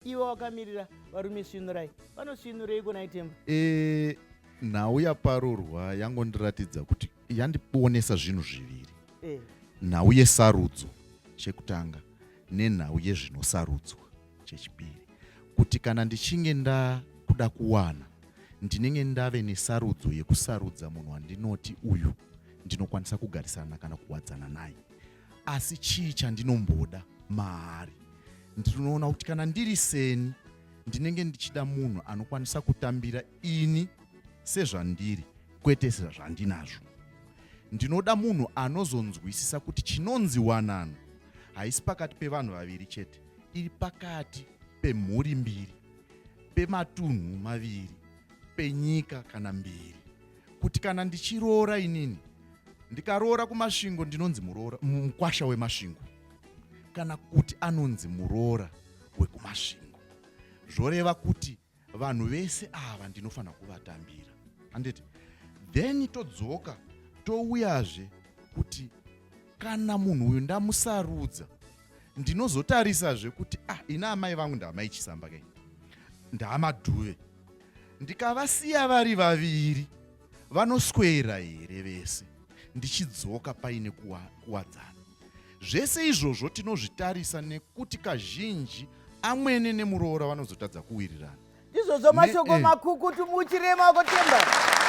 Iwe wakamirira varume svinurai. Vanosvinureiko nhai Temba? E, nhau yaparurwa yangondiratidza kuti yandionesa zvinhu zviviri. E. Nhau yesarudzo chekutanga nenhau yezvinosarudzwa chechipiri. Kuti kana ndichinge ndakuda kuwana ndinenge ndave nesarudzo yekusarudza munhu wandinoti uyu ndinokwanisa kugarisana kana kuwadzana naye. Asi chii chandinomboda maari? Ndinoona kuti kana ndiri seni ndinenge ndichida munhu anokwanisa kutambira ini sezvandiri kwete sezvandinazvo. Ndinoda munhu anozonzwisisa kuti chinonzi wanano haisi pakati pevanhu vaviri chete, iri pakati pemhuri mbiri, pematunhu maviri, penyika kana mbiri. Kuti kana ndichiroora inini, ndikaroora kuMasvingo ndinonzi muroora, mukwasha weMasvingo, kana kuti anonzi muroora wekuMasvingo. Zvoreva kuti vanhu vese ava ndinofanira kuvatambira, handiti? Then todzoka touyazve kuti kana munhu uyu ndamusarudza ndinozotarisazve kuti ah, ini amai vangu ndaamai Chisamba kai, ndaamadhuve, ndikavasiya vari vaviri vanoswera here vese ndichidzoka paine kuwadzana? Zvese izvozvo tinozvitarisa nekuti kazhinji amwene nemuroora vanozotadza kuwirirana. Ndizvozvo mashoko makukutu muchirema wako Temba.